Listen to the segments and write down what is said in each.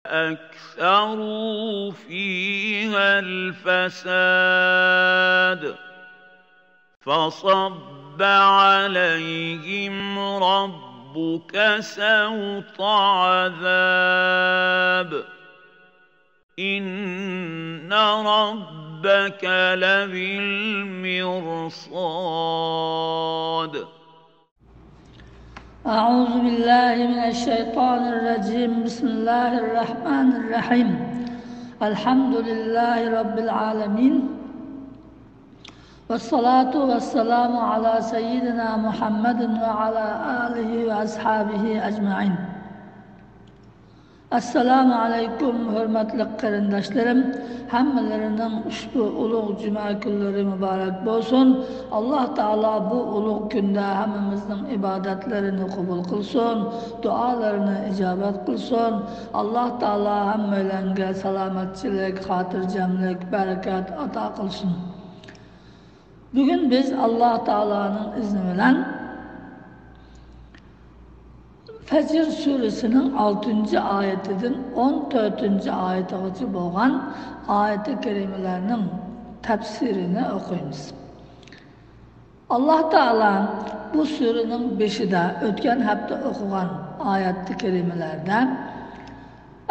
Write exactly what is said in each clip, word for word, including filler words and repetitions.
فأكثروا فيها الفساد فصب عليهم ربك سوط عذاب إن ربك لبالمرصاد. أعوذ بالله من الشيطان الرجيم. بسم الله الرحمن الرحيم. الحمد لله رب العالمين. والصلاة والسلام على سيدنا محمد وعلى آله وأصحابه أجمعين. ئەسسالامۇ ئەلەيكۇم، ھۆرمەتلىك قېرىنداشلىرىم! ھەممىلىرىنىڭ ئۇشبۇ ئۇلۇغ جۈمە كۈنلىرى مۇبارەك بولسۇن. ئاللاھ تائالا بۇ ئۇلۇغ كۈندە ھەممىمىزنىڭ ئىبادەتلىرىنى قوبۇل قىلسۇن، دۇئالىرىنى ئىجابەت قىلسۇن. ئاللاھ تائالا ھەممەيلەنگە سالامەتچىلىك، خاتىرجەملىك، بەرىكەت ئاتا قىلسۇن. بۈگۈن بىز ئاللاھ تائالانىڭ ئىزنى بىلەن فەجر سۈرىسىنىڭ ئالتىنچى ئايىتىدىن ئون تۆتىنچى ئايىتىغىچە بولغان ئايىتى كەرىمىلەرنىڭ تەپسىرىنى ئوقۇيمىز. ئاللاھ تائالا بۇ سۈرىنىڭ بېشىدا ئۆتكەن ھەپتە ئوقۇغان ئايەتتە كەرىمىلەردە،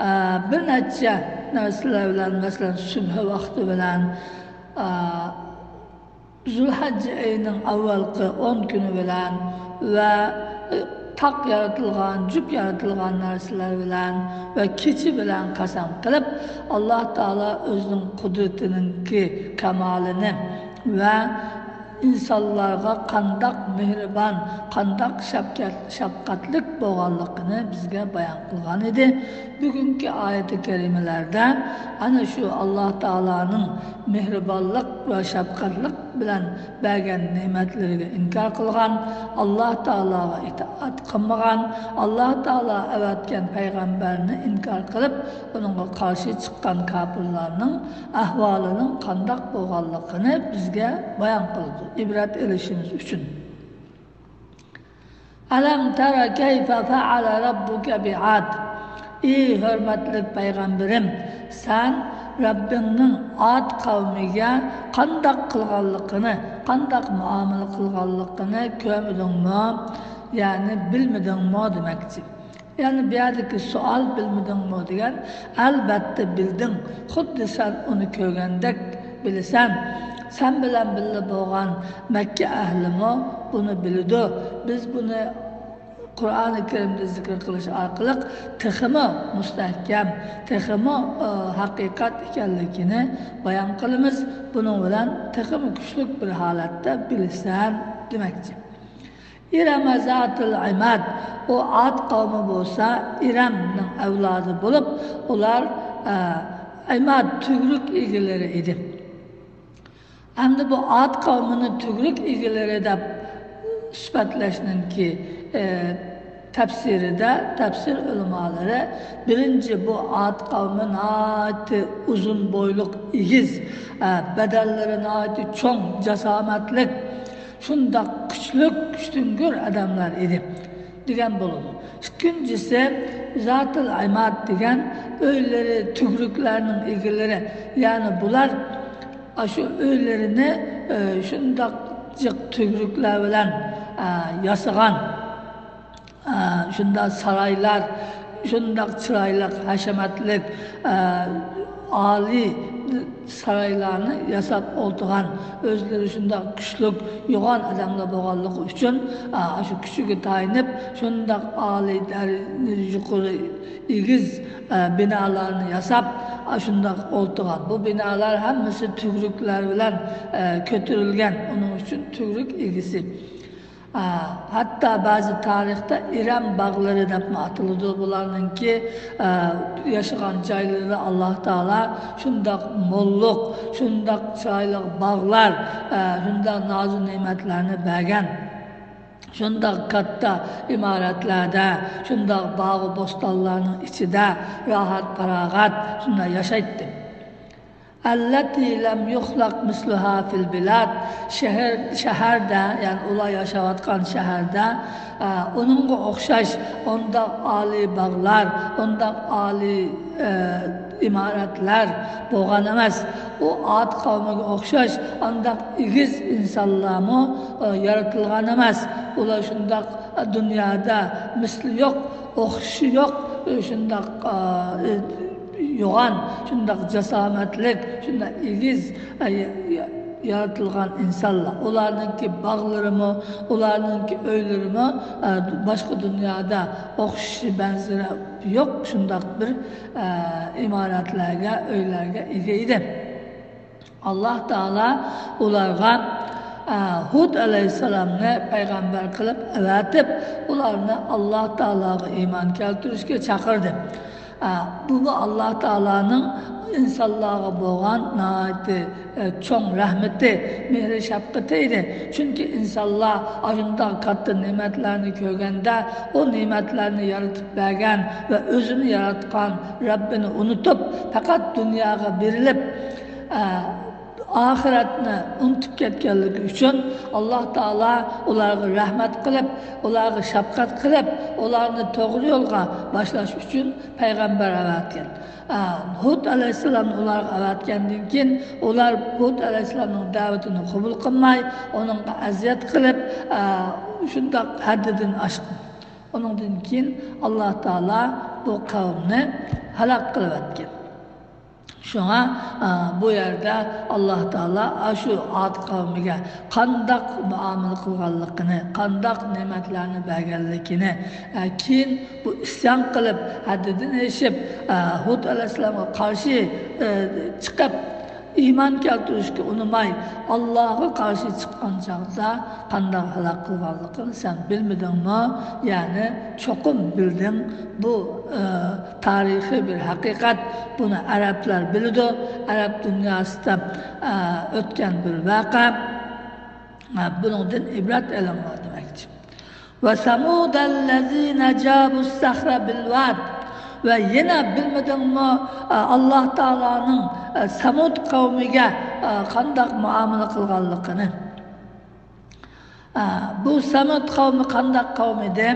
ئە، بىر نەچچە نەرسىلەر بىلەن، مەسىلەن، سۈبھى ۋاقتى بىلەن، ئە، زۇلھەججە ئېيىنىڭ ئەۋۋەلقى ئون كۈنى بىلەن ۋە، ئە، تاق يارىتىلغان، جۈپ يارىتىلغان نەرسىلەر بىلەن ۋە كېچە بىلەن قەسەم قىلىپ، ئاللاھ تائالا ئۆزىنىڭ قۇدرىتىنىڭكى كامالىنى ۋە ئىنسانلارغا قانداق مېھرىبان، قانداق شەپقەت-، شەپقەتلىك بولغانلىقىنى بىزگە بايان قىلغان ئىدى. بۈگۈنكى ئايەتى كەرىمىلەردە ئەنە شۇ ئاللاھ تائالانىڭ مېھرىبانلىق ۋە شەپقەتلىك بىلەن بەرگەن نېمەتلىرىگە ئىنكار قىلغان، ئاللاھ تائالاغا ئىتائەت قىلمىغان، ئاللاھ تائالا ئەۋەتكەن پەيغەمبەرنى ئىنكار قىلىپ، ئۇنىڭغا قارشى چىققان كاپىرلارنىڭ ئەھۋالىنىڭ قانداق بولغانلىقىنى بىزگە بايان قىلىدۇ، ئىبرەت ئېلىشىمىز ئۈچۈن. ئەلەم تەرە كەيفە فەئەلە رەببۇكە بىئاد. ئى ھۆرمەتلىك پەيغەمبىرىم، سەن رەببىڭنىڭ ئاد قەۋمىگە قانداق قىلغانلىقىنى، قانداق مۇئامىلە قىلغانلىقىنى كۆرمىدىڭمۇ؟ يەنى بىلمىدىڭمۇ دېمەكچى. يەنى بۇ يەردىكى سوئال، بىلمىدىڭمۇ دېگەن، ئەلبەتتە بىلدىڭ، خۇددى سەن ئۇنى كۆرگەندەك بىلىسەن. سەن بىلەن بىللە بولغان مەككە ئەھلىمۇ بۇنى بىلىدۇ. بىز بۇنى قۇرئانى كەرىمدە زىكىر قىلىش ئارقىلىق تېخىمۇ مۇستەھكەم، تېخىمۇ، ئى، ھەقىقەت ئىكەنلىكىنى بايان قىلىمىز. بۇنىڭ بىلەن تېخىمۇ كۈچلۈك بىر ھالەتتە بىلىسەن دېمەكچى. ئىرەمە زاتىل ئىماد. ئۇ ئاد قەۋمى بولسا ئىرەمنىڭ ئەۋلادى بولۇپ، ئۇلار، ئە، ئىماد، تۈۋرۈك ئىگىلىرى ئىدى. ئەمدى بۇ ئاد قەۋمىنى تۈۋرۈك ئىگىلىرى دەپ سۈپەتلەشنىڭكى، ئە، تەپسىرىدە، تەپسىر ئۆلىمالىرى بىرىنچى، بۇ ئاد قەۋمى ناھايىتى ئۇزۇن بويلۇق، ئېگىز، ئە، بەدەنلىرى ناھايىتى چوڭ، جاسامەتلىك، شۇنداق كۈچلۈك، كۈچتۈڭگۈر ئادەملەر ئىدى، دېگەن بولىدۇ. ئىككىنچىسى، زاتىل ئىماد دېگەن ئۆيلىرى، تۈۋرۈكلەرنىڭ ئىگىلىرى، يەنى بۇلار ئاشۇ ئۆيلىرىنى، ئە، شۇنداق جىق تۈۋرۈكلەر بىلەن، ئە، ياسىغان. ئە، شۇنداق سارايلار، شۇنداق چىرايلىق، ھەشەمەتلىك، ئە، ئالىي سارايلارنى ياساپ ئولتۇرغان، ئۆزلىرى شۇنداق كۈچلۈك، يوغان ئادەملەر بولغانلىقى ئۈچۈن، ئە، شۇ كۈچىگە تايىنىپ، شۇنداق ئالىي دەر-، يۇقىرى، ئېگىز، ئە، بىنالارنى ياساپ، ئە، شۇنداق ئولتۇرغان. بۇ بىنالار ھەممىسى تۈۋرۈكلەر بىلەن، ئە، كۆتۈرۈلگەن. ئۇنىڭ ئۈچۈن تۈۋرۈك ئىگىسى. ئە، ھەتتا بەزى تارىختا ئىرەم باغلىرى دەپمۇ ئاتىلىدۇ. بۇلارنىڭكى، ئە، ياشىغان جايلىرىدا ئاللاھ تائالا شۇنداق موللۇق، شۇنداق چىرايلىق باغلار، ئە، شۇنداق نازۇ نېمەتلەرنى بەرگەن. شۇنداق كاتتا ئىمارەتلەردە، شۇنداق باغۇ بوستانلارنىڭ ئىچىدە راھەت، پاراغەت، شۇنداق ياشايتتى. ئەللەتى لەم يۇخلەق مىسلۇھا فىل بىلاد. شەھەر، شەھەردە، يەنى ئۇلار ياشاۋاتقان شەھەردە، ئە، ئۇنىڭغا ئوخشاش ئۇنداق ئالىي باغلار، ئۇنداق ئالىي، ئە، ئىمارەتلەر بولغان ئەمەس. ئۇ ئاد قەۋمىگە ئوخشاش ئانداق ئېگىز ئىنسانلارمۇ، ئە، يارىتىلغان ئەمەس. ئۇلار شۇنداق، ئە، دۇنيادا مىسلى يوق، ئوخشىشى يوق، ئە، شۇنداق، ئە، يوغان، شۇنداق جاسامەتلىك، شۇنداق ئېگىز، ئە، يا-، يا-، يارىتىلغان ئىنسانلار. ئۇلارنىڭكى باغلىرىمۇ، ئۇلارنىڭكى ئۆيلىرىمۇ، ئە، باشقا دۇنيادا ئوخشىشى بەنزىرى يوق، شۇنداق بىر، ئە، ئىمارەتلەرگە، ئۆيلەرگە ئىگە ئىدى. ئاللاھ تائالا ئۇلارغا، ئە، ھۇد ئەلەيھىسسالامنى پەيغەمبەر قىلىپ ئەۋەتىپ، ئۇلارنى ئاللاھ تائالاغا ئىمان كەلتۈرۈشكە چاقىردى. ئە، بۇمۇ ئاللاھ تائالانىڭ ئىنسانلارغا بولغان ناھايىتى، ئە، چوڭ رەھمىتى، مېھرى شەپقىتى ئىدى. چۈنكى ئىنسانلار ئاشۇنداق كاتتا نېمەتلەرنى كۆرگەندە، ئۇ نېمەتلەرنى يارىتىپ بەرگەن ۋە ئۆزىنى ياراتقان رەببىنى ئۇنتۇپ، پەقەت دۇنياغا بېرىلىپ، ئە، ئاخىرەتنى ئۇنتۇپ كەتكەنلىكى ئۈچۈن، ئاللاھ تائالا ئۇلارغا رەھمەت قىلىپ، ئۇلارغا شەپقەت قىلىپ، ئۇلارنى توغرا يولغا باشلاش ئۈچۈن پەيغەمبەر ئەۋەتكەن. ئە، ھۇد ئەلەيھىسسالامنى ئۇلارغا ئەۋەتكەندىن كېيىن، ئۇلار ھۇد ئەلەيھىسسالامنىڭ دەۋىتىنى قوبۇل قىلماي، ئۇنىڭغا ئەزىيەت قىلىپ، ئە، شۇنداق ھەددىدىن ئاشقان. ئۇنىڭدىن كېيىن ئاللاھ تائالا بۇ قەۋمنى ھالاك قىلىۋەتكەن. شۇڭا، ئە، بۇ يەردە ئاللاھ تائالا ئاشۇ ئاد قەۋمىگە قانداق مۇئامىلە قىلغانلىقىنى، قانداق نېمەتلەرنى بەرگەنلىكىنى، ئە، كېيىن بۇ ئىسيان قىلىپ، ھەددىدىن ئېشىپ، ئە، ھۇد ئەلەيھىسسالامغا قارشى، ئە، چىقىپ، ئىمان كەلتۈرۈشكە ئۇنىماي، ئاللاھقا قارشى چىققان چاغدا قانداق ھالاك قىلغانلىقىنى سەن بىلمىدىڭمۇ؟ يەنى چوقۇم بىلدىڭ. بۇ، ئە، تارىخىي بىر ھەقىقەت. بۇنى ئەرەبلەر بىلىدۇ. ئەرەب دۇنياسىدا، ئە، ئۆتكەن بىر ۋەقە. ئە، بۇنىڭدىن ئىبرەت ئېلىڭلار دېمەكچى. ۋە سەمۇدەللەزىنە جابۇس سەخرە بىل ۋاد. ۋە يەنە بىلمىدىڭمۇ، ئە، ئاللاھ تائالانىڭ، ئە، سەمۇد قەۋمىگە، ئە، قانداق مۇئامىلە قىلغانلىقىنى؟ ئە، بۇ سەمۇد قەۋمى قانداق قەۋم ئىدى؟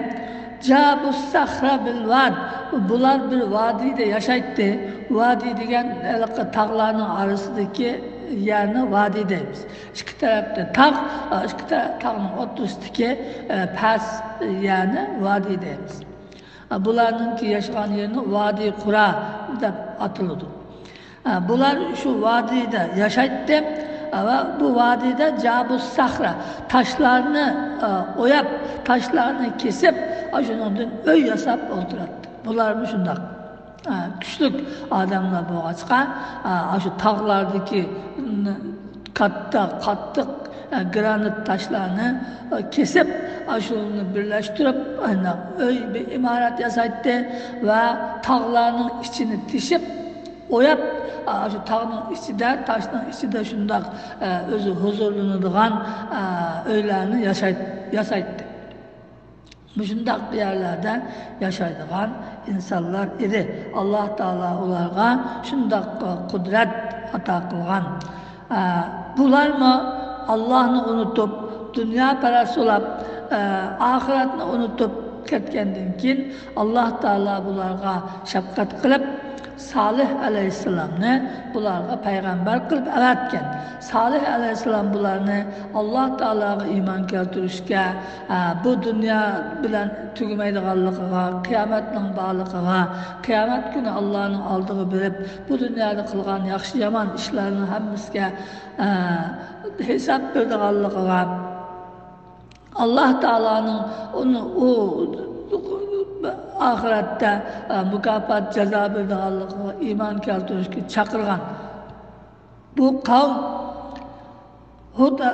جابۇس سەخرە بىل ۋاد. بۇلار بىر ۋادىدە ياشايتتى. ۋادى دېگەن ھېلىقى تاغلارنىڭ ئارىسىدىكى يەرنى ۋادى دەيمىز. ئىككى تەرەپتە تاغ، ئە، ئىككى تە-، تاغنىڭ ئوتتۇرىسىدىكى، ئە، پەس يەرنى ۋادى دەيمىز. ئە، بۇلارنىڭكى ياشىغان يېرىنى ۋادى قۇرا دەپ ئاتىلىدۇ. ئە، بۇلار شۇ ۋادىدە ياشايتتى. ئە، ۋە بۇ ۋادىدە جابۇس سەخرە، تاشلارنى، ئە، ئوياپ، تاشلارنى كېسىپ، ئە، شۇنىڭدىن ئۆي ياساپ ئولتۇراتتى. بۇلارمۇ شۇنداق، ئە، كۈچلۈك ئادەملەر بولغاچقا، ئە، ئاشۇ تاغلاردىكى، م، كاتتا، قاتتىق، ئە، گرانىت تاشلارنى، ئە، كېسىپ، ئاشۇنى بىرلەشتۈرۈپ، ئانداق ئۆي، بىر ئىمارەت ياسايتتى ۋە تاغلارنىڭ ئىچىنى تېشىپ، ئوياپ، ئاشۇ تاغنىڭ ئىچىدە، تاشنىڭ ئىچىدە شۇنداق، ئە، ئۆزى ھۇزۇرلىنىدىغان، ئە، ئۆيلەرنى ياشاي-، ياسايتتى. مۇشۇنداق بىر يەرلەردە ياشايدىغان ئىنسانلار ئىدى. ئاللاھ تائالا ئۇلارغا شۇنداق قۇدرەت ئاتا قىلغان. ئە، بۇلارمۇ ئاللاھنى ئۇنتۇپ، دۇنياپەرەس بولاپ، ئە، ئاخىرەتنى ئۇنتۇپ كەتكەندىن كېيىن، ئاللاھ تائالا بۇلارغا شەپقەت قىلىپ، سالىھ ئەلەيھىسسالامنى بۇلارغا پەيغەمبەر قىلىپ ئەۋەتكەن. سالىھ ئەلەيھىسسالام بۇلارنى ئاللاھ تائالاغا ئىمان كەلتۈرۈشكە، ئە، بۇ دۇنيا بىلەن تۈگىمەيدىغانلىقىغا، قىيامەتنىڭ بارلىقىغا، قىيامەت كۈنى ئاللاھنىڭ ئالدىغا بېرىپ، بۇ دۇنيادا قىلغان ياخشى-يامان ئىشلارنىڭ ھەممىسىگە، ئە، ھېساب بېرىدىغانلىقىغا، ئاللاھ تائالانىڭ ئۇنى، ئۇ ئاخىرەتتە، ئە، مۇكاپات، جازا بېرىدىغانلىقىغا ئىمان كەلتۈرۈشكە چاقىرغان. بۇ قەۋم ھۇد، ئە،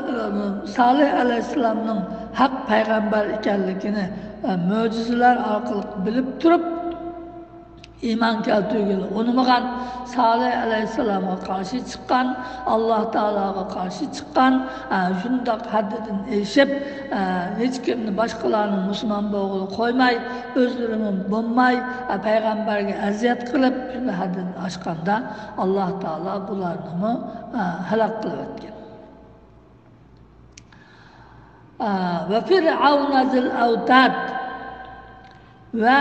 سالىھ ئەلەيھىسسالامنىڭ ھەق پەيغەمبەر ئىكەنلىكىنى، ئە، مۆجىزىلەر ئارقىلىق بىلىپ تۇرۇپ، ئىمان كەلتۈرگىلى ئۇنىمىغان، سالىھ ئەلەيھىسسالامغا قارشى چىققان، ئاللا تائالاغا قارشى چىققان، ئە، شۇنداق ھەددىدىن ئېشىپ، ئە، ھېچكىمنى، باشقىلارنى مۇسۇلمان بولغىلى قويماي، ئۆزلىرىمۇ بولماي، ئە، پەيغەمبەرگە ئەزىيەت قىلىپ، شۇنداق ھەددىدىن ئاشقاندا، ئاللا تائالا بۇلارنىمۇ، ئە، ھالاك قىلىۋەتكەن. ئە، ۋە فىرئەۋنە زىل ئەۋتاد. ۋە،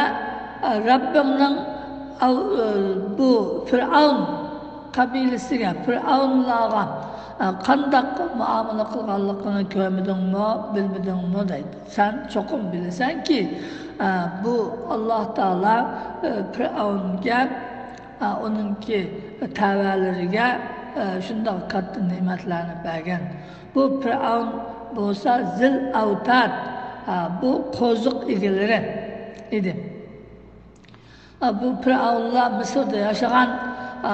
ئە، رەببىڭنىڭ ئەۋ-، ئە، بۇ فىرئەۋن قەبىلىسىگە، فىرئەۋنلارغا، ئە، قانداق مۇئامىلە قىلغانلىقىنى كۆرمىدىڭمۇ، بىلمىدىڭمۇ دەيدۇ. سەن چوقۇم بىلىسەنكى، ئە، بۇ ئاللا تائالا، ئە، فىرئەۋنگە، ئە، ئۇنىڭكى تەۋەلىرىگە، ئە، شۇنداق كاتتا نېمەتلەرنى بەرگەن. بۇ پىرئەۋن بولسا زىل ئەۋتاد، ئە، بۇ قوزۇق ئىگىلىرى ئىدى. ئە، بۇ پىرئەۋنلار مىسىردا ياشىغان، ئە،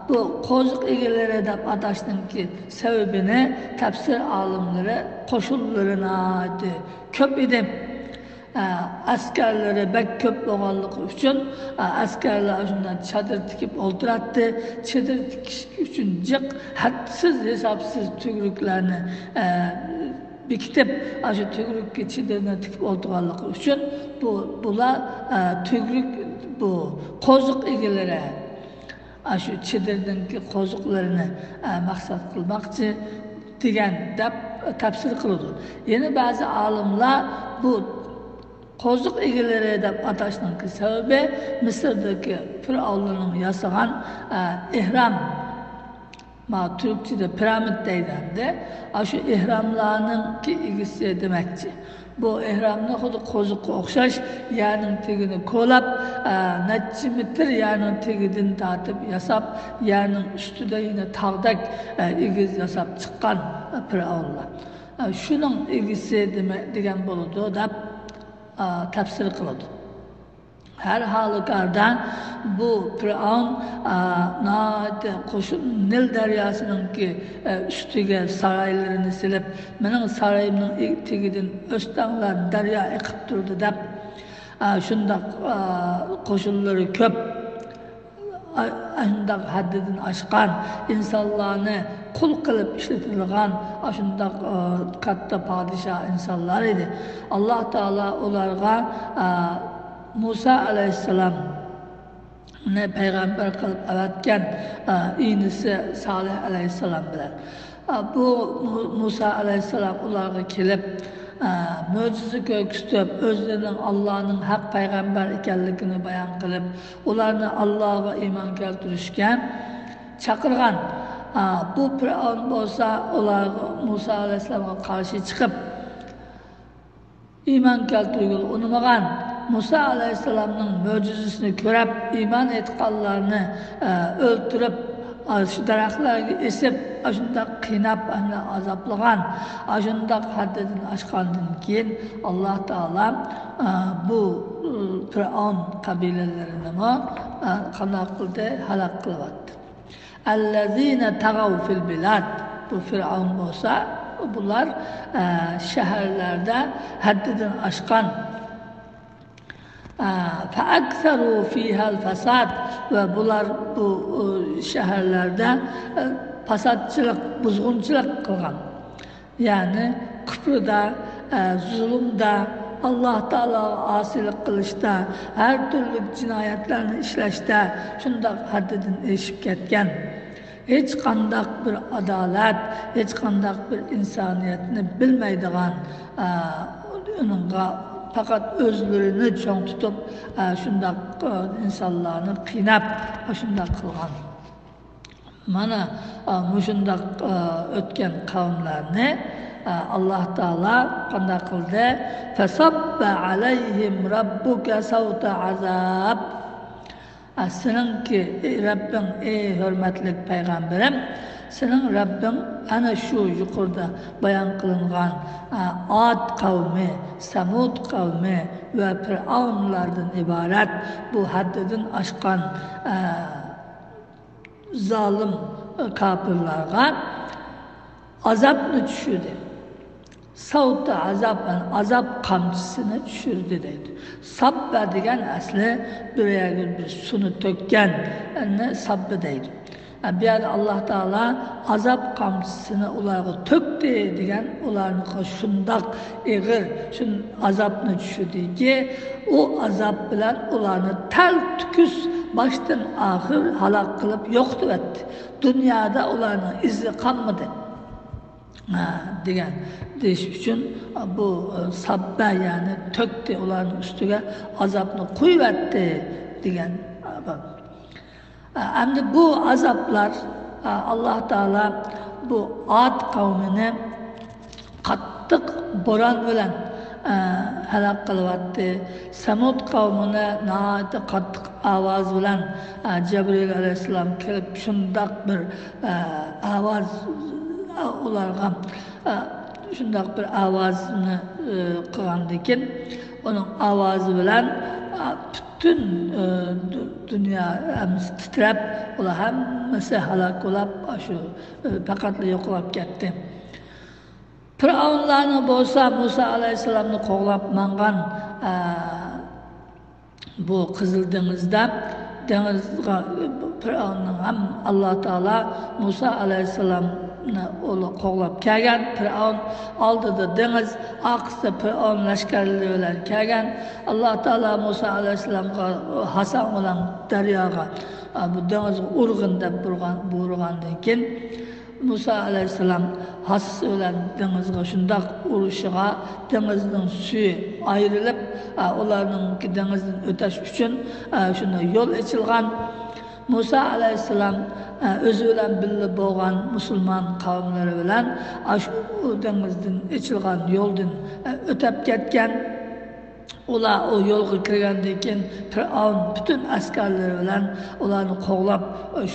بۇ قوزۇق ئىگىلىرى دەپ ئاتاشنىڭكى سەۋەبىنى تەپسىر ئالىملىرى قوشۇنلىرى ناھايىتى كۆپ ئىدى. ئە، ئەسكەرلىرى بەك كۆپ بولغانلىقى ئۈچۈن، ئە، ئەسكەرلەر شۇنداق چادىر تىكىپ ئولتۇراتتى. چادىر تىكىش ئۈچۈن جىق، ھەدسىز ھېسابسىز تۈگرۈكلەرنى، ئە، بېكىتىپ، ئاشۇ تۈگرۈككە چېدىرنى تىكىپ ئولتۇرغانلىقى ئۈچۈن بۇ، بۇلار، ئە، تۈگرۈك، بۇ قوزۇق ئىگىلىرى ئاشۇ چېدىرنىڭكى قوزۇقلىرىنى، ئە، مەقسەت قىلماقچى دېگەن دەپ تەپسىر قىلىدۇ. يەنە بەزى ئالىملار بۇ قوزۇق ئىگىلىرى دەپ ئاتاشنىڭكى سەۋەبى مىسىردىكى پىرئاۋنلارنىڭ ياسىغان، ئە، ئېھرام، ما، تۈركچىدە پىرامىد دەيدۇ ئەمدى. ئاشۇ ئېھراملارنىڭكى ئىگىسى دېمەكچى. بۇ ئېھرامنى خۇددى قوزۇققا ئوخشاش يەرنىڭ تېگىنى كولاپ، ئە، نەچچە مېتىر يەرنىڭ تېگىدىن تارتىپ ياساپ، يەرنىڭ ئۈستىدە يەنە تاغدەك، ئە، ئېگىز ياساپ چىققان، ئە، پىرئاۋنلار. ئە، شۇنىڭ ئىگىسى دېمە-، دېگەن بولىدۇ دەپ، ئە، تەپسىر قىلىدۇ. ھەر ھالۇكاردا بۇ پىرئاۋن، ئا، ناھايىتى قوشۇن نىل دەرياسىنىڭكى، ئە، ئۈستىگە سارايلىرىنى سېلىپ، مېنىڭ سارايىمنىڭ ئى-، تېگىدىن ئۆستەڭلار دەريا ئېقىپ تۇرىدۇ دەپ، ئا، شۇنداق، ئا، قوشۇنلىرى كۆپ، ئا-، ئاشۇنداق ھەددىدىن ئاشقان، ئىنسانلارنى قۇل قىلىپ ئىشلىتىدىغان ئاشۇنداق، ئا، كاتتا پادىشاھ ئىنسانلار ئىدى. ئاللا تائالا ئۇلارغا، ئا، مۇسا ئەلەيھىسسالامنى پەيغەمبەر قىلىپ ئەۋەتكەن، ئە، ئىنىسى سالىھ ئەلەيھىسسالام بىلەن. ئە، بۇ مۇ-، مۇسا ئەلەيھىسسالام ئۇلارغا كېلىپ، ئە، مۆجىزە كۆرسىتىپ، ئۆزلىرىنىڭ ئاللانىڭ ھەق پەيغەمبەر ئىكەنلىكىنى بايان قىلىپ، ئۇلارنى ئاللاغا ئىمان كەلتۈرۈشكە چاقىرغان. ئە، بۇ پىرئەۋن بولسا ئۇلارغا، مۇسا ئەلەيھىسسالامغا قارشى چىقىپ، ئىمان كەلتۈرگىلى ئۇنىمىغان، مۇسا ئەلەيھىسسالامنىڭ مۆجىزىسىنى كۆرۈپ، ئىمان ئېيتقانلارنى، ئە، ئۆلتۈرۈپ، ئاشۇ دەرەخلەرگە ئېسىپ، ئاشۇنداق قىيناپ، ئاشۇنداق ئازابلىغان، ئاشۇنداق ھەددىدىن ئاشقاندىن كېيىن، ئاللا تائالا، ئە، بۇ، ئە، پىرئاۋن قەبىلىلىرىنىمۇ، ئە، قانداق قىلدى؟ ھالاك قىلىۋەتتى. ئەللەزىنە تەغەۋ فىل بىلاد. بۇ فىرئەۋن بولسا، بۇلار، ئە، شەھەرلەردە ھەددىدىن ئاشقان. ئە، فەئەكسەرۇ فىھەل فەساد. ۋە بۇلار بۇ، ئۇ، شەھەرلەردە، ئە، پاساتچىلىق، بۇزغۇنچىلىق قىلغان. يەنى كۇپرىدا، ئە، زۇلۇمدا، ئاللا تائالاغا ئاسىيلىق قىلىشتا، ھەر تۈرلۈك جىنايەتلەرنى ئىشلەشتە شۇنداق ھەددىدىن ئېشىپ كەتكەن. ھېچقانداق بىر ئادالەت، ھېچقانداق بىر ئىنسانىيەتنى بىلمەيدىغان، ئە، ئۇنىڭغا پەقەت ئۆزلىرىنى چوڭ تۇتۇپ، ئە، شۇنداق، ئە، ئىنسانلارنى قىيناپ، ئاشۇنداق قىلغان. مانا، ئا، مۇشۇنداق، ئا، ئۆتكەن قەۋملەرنى، ئا، ئاللا تائالا قانداق قىلدى؟ فەسەببە ئەلەيھىم رەببۇكە سەۋتە ئازاب. ئا، سېنىڭكى، ئى، رەببىڭ، ئى، ھۆرمەتلىك پەيغەمبىرىم، سېنىڭ رەببىڭ ئەنە شۇ يۇقىرىدا بايان قىلىنغان، ئا، ئاد قەۋمى، سەمۇد قەۋمى ۋە پىرئاۋنلاردىن ئىبارەت بۇ ھەددىدىن ئاشقان، ئا، زالىم كاپىرلارغا ئازابنى چۈشۈردى. سوت عذاب، يەنى ئازاب قامچىسىنى چۈشۈردى دەيدۇ. ساببە دېگەن ئەسلى بىر يەرگە بىر سۇنى تۆككەننى ساببە دەيدۇ. بۇ يەردە ئاللاھ تائالا ئازاب قامچىسىنى ئۇلارغا تۆكتى دېگەن، ئۇلارغا شۇنداق ئېغىر شۇن ئازابنى چۈشۈردىكى، ئۇ ئازاب بىلەن ئۇلارنى تەلتۆكۈس باشتىن ئاخىر ھالاك قىلىپ يوقىتىۋەتتى. دۇنيادا ئۇلارنىڭ ئىزى قالمىدى. ھە، دېگەن دېيىش ئۈچۈن بۇ، ئە، ساببە، يەنى تۆكتى ئۇلارنىڭ ئۈستىگە، ئازابنى قۇيۇۋەتتى دېگەن. ئە، ئەمدى بۇ ئازابلار، ئە، ئاللاھ تائالا بۇ ئاد قەۋمىنى قاتتىق بوران بىلەن، ئە، ھالاك قىلىۋەتتى. سەمۇد قەۋمىنى ناھايىتى قاتتىق ئاۋاز بىلەن، ئە، جەبرىئىل ئەلەيھىسسالام كېلىپ شۇنداق بىر، ئە، ئاۋاز، ئە، ئۇلارغا، ئە، شۇنداق بىر ئاۋازنى، ئە، قىلغاندىن كېيىن، ئۇنىڭ ئاۋازى بىلەن، ئە، پۈتۈن، ئە، دۇ-، دۇنيا ھەممىسى تىترەپ، ئۇلار ھەممىسى ھالاك بولاپ، ئاشۇ، ئە، پەقەتلا يوقاپ كەتتى. پىرئەۋنلارنى بولسا مۇسا ئەلەيھىسسالامنى قوغلاپ ماڭغان، ئە، بۇ قىزىل دېڭىزدا، دېڭىزغا پىرئەۋننىڭ ھەم ئاللاھ تائالا مۇسا ئەلەيھىسسالامنى ئۇلار قوغلاپ كەلگەن. پىرئەۋن ئالدىدا دېڭىز، ئارقىسىدا پىرئەۋن لەشكەرلىرى بىلەن كەلگەن. ئاللاھ تائالا مۇسا ئەلەيھىسسالامغا ھاساڭ بىلەن دەرياغا، بۇ دېڭىزغا ئۇرغىن دەپ بۇيرۇغان، بۇيرۇغاندىن كېيىن، مۇسا ئەلەيھىسسالام ھاسىسى بىلەن دېڭىزغا شۇنداق ئۇرۇشىغا، دېڭىزنىڭ سۈيى ئايرىلىپ، ئۇلارنىڭكى دېڭىزدىن ئۆتەش ئۈچۈن شۇنداق يول ئېچىلغان. مۇسا ئەلەيھىسسالام ئۆزى بىلەن بىللە بولغان مۇسۇلمان قەۋملىرى بىلەن ئاشۇ دېڭىزدىن ئېچىلغان يولدىن ئۆتەپ كەتكەن. ئۇلار ئۇ يولغا كىرگەندىن كېيىن، پىرئەۋن پۈتۈن ئەسكەرلىرى بىلەن ئۇلارنى قوغلاپ،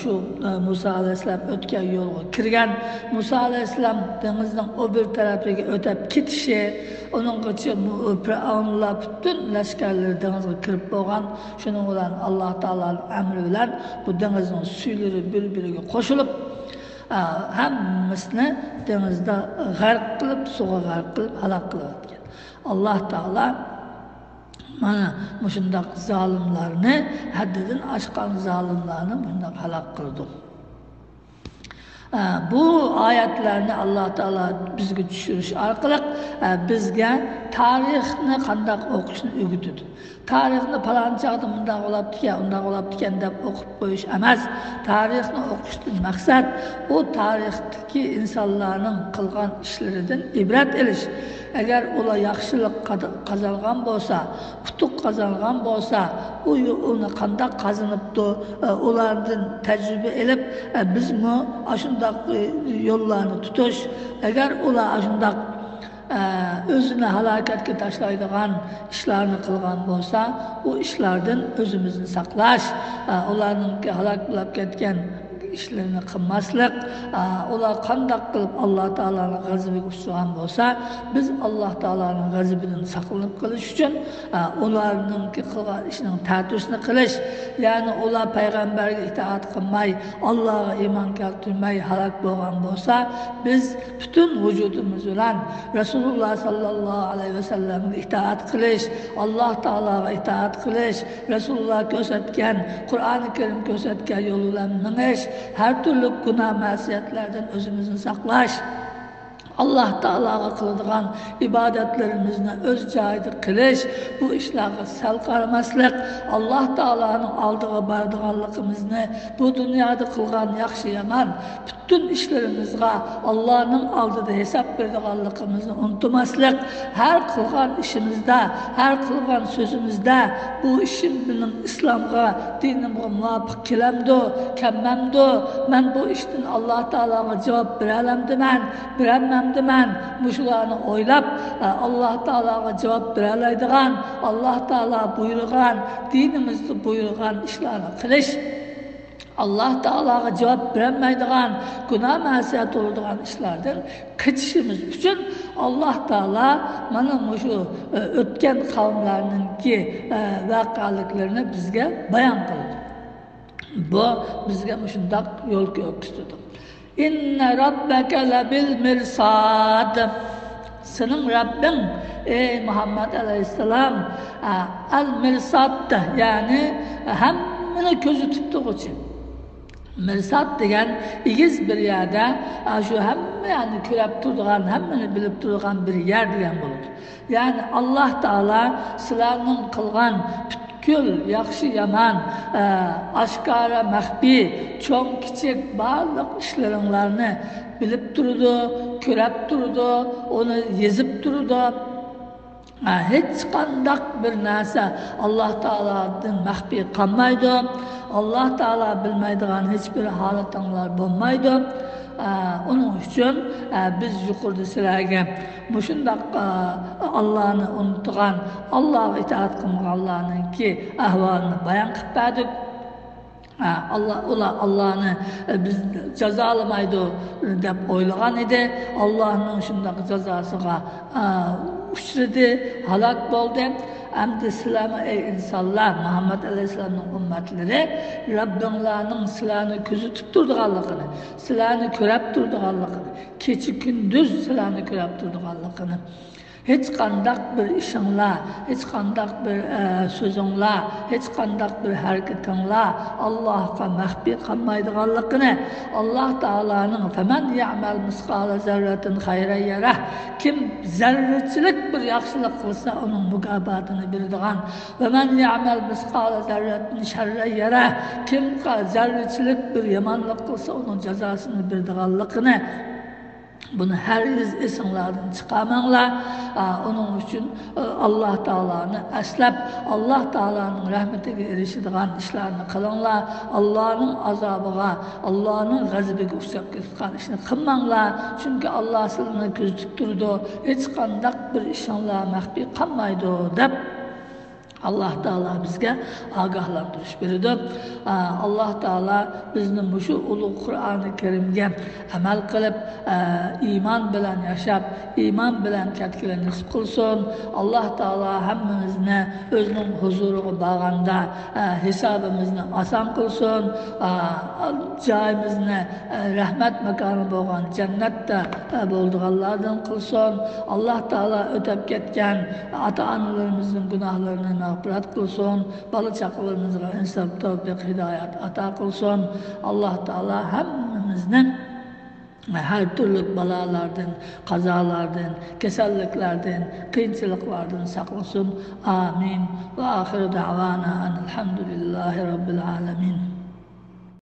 شۇ، ئە، مۇسا ئەلەيھىسسالام ئۆتكەن يولغا كىرگەن. مۇسا ئەلەيھىسسالام دېڭىزنىڭ ئۇ بىر تەرىپىگە ئۆتەپ كېتىشى، ئۇنىڭغىچە مۇ-، پىرئەۋنلار پۈتۈن لەشكەرلىرى دېڭىزغا كىرىپ بولغان. شۇنىڭ بىلەن ئاللاھ تائالانىڭ ئەمرى بىلەن بۇ دېڭىزنىڭ سۈيلىرى بىر-بىرىگە قوشۇلۇپ، ئە، ھەممىسىنى دېڭىزدا غەرق قىلىپ، سۇغا غەرق قىلىپ ھالاك قىلىۋەتكەن. ئاللاھ تائالا مانا مۇشۇنداق زالىملارنى، ھەددىدىن ئاشقان زالىملارنى مۇشۇنداق ھالاك قىلىدۇ. ئە، بۇ ئايەتلەرنى ئاللاھ تائالا بىزگە چۈشۈرۈش ئارقىلىق، ئە، بىزگە تارىخنى قانداق ئوقۇشنى ئۆگىتىدۇ. تارىخنى پالان چاغدا مۇنداق بولاپتىكەن، ئۇنداق بولاپتىكەن دەپ ئوقۇپ قويۇش ئەمەس. تارىخنى ئوقۇشتىن مەقسەت، ئۇ تارىختىكى ئىنسانلارنىڭ قىلغان ئىشلىرىدىن ئىبرەت ئېلىش. ئەگەر ئۇلار ياخشىلىق قاد-، قازانغان بولسا، ئۇتۇق قازانغان بولسا، ئۇ يو-، ئۇنى قانداق قازىنىپتۇ، ئە، ئۇلاردىن تەجرىبە ئېلىپ، ئە، بىزمۇ ئاشۇنداق، ئە، يوللارنى تۇتۇش. ئەگەر ئۇلار ئاشۇنداق ئە، ئۆزىنى ھالاكەتكە تاشلايدىغان ئىشلارنى قىلغان بولسا، ئۇ ئىشلاردىن ئۆزىمىزنى ساقلاش، ئە، ئۇلارنىڭكى ھالاك بولاپ كەتكەن ئىشلىرىنى قىلماسلىق، ئە، ئۇلار قانداق قىلىپ ئاللاھ تائالانىڭ غەزىپىگە ئۇچرىغان بولسا، بىز ئاللاھ تائالانىڭ غەزىپىدىن ساقلىنىپ قېلىش ئۈچۈن، ئە، ئۇلارنىڭكى قىلغان ئىشىنىڭ تەتۈرىسىنى قىلىش، يەنى ئۇلار پەيغەمبەرگە ئىتائەت قىلماي، ئاللاھقا ئىمان كەلتۈرمەي ھالاك بولغان بولسا، بىز پۈتۈن ۋۇجۇدىمىز بىلەن رەسۇلۇللاھ ساللاللاھۇ ئەلەيھى ۋەسەللەمگە ئىتائەت قىلىش، ئاللاھ تائالاغا ئىتائەت قىلىش، رەسۇلۇللاھ كۆرسەتكەن، قۇرئانى كەرىم كۆرسەتكەن يول بىلەن مېڭىش، ھەر تۈرلۈك گۇناھ مەسىيەتلەردىن ئۆزىمىزنى ساقلاش، ئاللاھ تائالاغا قىلىدىغان ئىبادەتلىرىمىزنى ئۆز جايىدا قىلىش، بۇ ئىشلارغا سەل قارىماسلىق، ئاللاھ تائالانىڭ ئالدىغا بارىدىغانلىقىمىزنى، بۇ دۇنيادا قىلغان ياخشى-يامان پۈتۈن ئىشلىرىمىزغا ئاللاھنىڭ ئالدىدا ھېساب بېرىدىغانلىقىمىزنى ئۇنتۇماسلىق، ھەر قىلغان ئىشىمىزدا، ھەر قىلغان سۆزىمىزدە، بۇ ئىشىم مېنىڭ ئىسلامغا، دىنىمغا مۇۋاپىق كېلەمدۇ، كەلمەمدۇ؟ مەن بۇ ئىشتىن ئاللاھ تائالاغا جاۋاب بېرەلەمدىمەن، بېرەلمەمدىمەن؟ مۇشۇلارنى ئويلاپ، ئاللاھ تائالاغا جاۋاب بېرەلەيدىغان، ئاللاھ تائالا بۇيرۇغان، دىنىمىزدا بۇيرۇغان ئىشلارنى قىلىش. ئاللاھ تائالاغا جاۋاب بېرەلمەيدىغان، گۇناھ مەسىيەت بولىدىغان ئىشلاردىن قېچىشىمىز ئۈچۈن ئاللاھ تائالا مانا مۇشۇ، ئۆتكەن قەۋملەرنىڭكى، ۋەقەلىكلىرىنى بىزگە بايان قىلدى. بۇ بىزگە مۇشۇنداق يول كۆرسىتىدۇ. إن ربك لبالمرصاد. سېنىڭ رەببىڭ، ئەي مۇھەممەد ئەلەيھىسسالام، ئە، ئەل مىرساد، يەنى ھەممىنى كۆزىتىپ تۇرغۇچى. مىرساد دېگەن ئېگىز بىر يەردە، ئە، شۇ ھەممە يەرنى كۆرەپ تۇرىدىغان، ھەممىنى بىلىپ تۇرىدىغان بىر يەر دېگەن بولىدۇ. يەنى ئاللاھ تائالا سىلەرنىڭ قىلغان پۈتكۈل ياخشى-يامان، ئە، ئاشكارا، مەخپىي، چوڭ-كىچىك بارلىق ئىشلىرىڭلارنى بىلىپ تۇرىدۇ، كۆرەپ تۇرىدۇ، ئۇنى يېزىپ تۇرىدۇ. ھە، ھېچقانداق بىر نەرسە ئاللاھ تائالادىن مەخپىي قالمايدۇ. ئاللاھ تائالا بىلمەيدىغان ھېچبىر ھالىتىڭلار بولمايدۇ. ئە، ئۇنىڭ ئۈچۈن، ئە، بىز يۇقىرىدا سىلەرگە مۇشۇنداق، ئە، ئاللانى ئۇنتۇغان، ئاللاغا ئىتائەت قىلمىغانلارنىڭكى ئەھۋالىنى بايان قىلىپ بەردۇق. ئە، ئاللا، ئۇلار ئاللانى، ئە، بىز جازالىمايدۇ دەپ ئويلىغان ئىدى. ئاللانىڭ شۇنداق جازاسىغا، ئە، ئۇچرىدى، ھالاك بولدى. ئەمدى سىلەرمۇ، ئەي ئىنسانلار، مۇھەممەد ئەلەيھىسسالامنىڭ ئۈممەتلىرى، رەببىڭلارنىڭ سىلەرنى كۆزىتىپ تۇرىدىغانلىقىنى، سىلەرنى كۆرەپ تۇرىدىغانلىقىنى، كېچە-كۈندۈز سىلەرنى كۆرەپ تۇرىدىغانلىقىنى، ھېچقانداق بىر ئىشىڭلار، ھېچقانداق بىر، ئە، سۆزۈڭلار، ھېچقانداق بىر ھەرىكىتىڭلار ئاللاھقا مەخپىي قالمايدىغانلىقىنى، ئاللاھ تائالانىڭ، فَمَنْ يَعْمَلْ مِثْقَالَ ذَرَّةٍ خَيْرًا يَرَهُ، كىم زەررىچىلىك بىر ياخشىلىق قىلسا، ئۇنىڭ مۇكاپاتىنى بېرىدىغان، وَمَنْ يَعْمَلْ مِثْقَالَ ذَرَّةٍ شَرًّا يَرَهُ، كىم زەررىچىلىك بىر يامانلىق قىلسا، ئۇنىڭ جازاسىنى بېرىدىغانلىقىنى، بۇنى ھەرگىز ئېسىڭلاردىن چىقارماڭلار. ئا، ئۇنىڭ ئۈچۈن، ئا، ئاللاھ تائالانى ئەسلەپ، ئاللاھ تائالانىڭ رەھمىتىگە ئېرىشىدىغان ئىشلارنى قىلىڭلار. ئاللانىڭ ئازابىغا، ئاللانىڭ غەزىپىگە ئۇچراپ كېتىدىغان ئىشنى قىلماڭلار. چۈنكى ئاللاھ سىلىنى كۆزىتىپ تۇرىدۇ. ھېچقانداق بىر ئىشىڭلار مەخپىي قالمايدۇ، دەپ ئاللاھ تائالا بىزگە ئاگاھلاندۇرۇش بېرىدۇ. ئا، ئاللاھ تائالا بىزنى مۇشۇ ئۇلۇغ قۇرئانى كەرىمگە ئەمەل قىلىپ، ئە، ئىمان بىلەن ياشاپ، ئىمان بىلەن كەتكىلى نېسىپ قىلسۇن. ئاللاھ تائالا ھەممىمىزنى ئۆزىنىڭ ھۇزۇرىغا بارغاندا، ئە، ھېسابىمىزنى ئاسان قىلسۇن. ئە، جايىمىزنى، ئە، رەھمەت ماكانى بولغان جەننەتتە، ئە، بولىدىغانلاردىن قىلسۇن. ئاللاھ تائالا ئۆتەپ كەتكەن ئاتا-ئانىلىرىمىزنىڭ گۇناھلىرىنى مەغپىرەت قىلسۇن. بالا-چاقىلىرىمىزغا ئىنساپ، تەۋپىق، ھىدايەت ئاتا قىلسۇن. ئاللاھ تائالا ھەممىمىزنى ھەر تۈرلۈك بالالاردىن، قازالاردىن، كېسەللىكلەردىن، قىيىنچىلىقلاردىن ساقلىسۇن. ئامىن. وآخر دعوانا أن الحمد لله رب العالمين.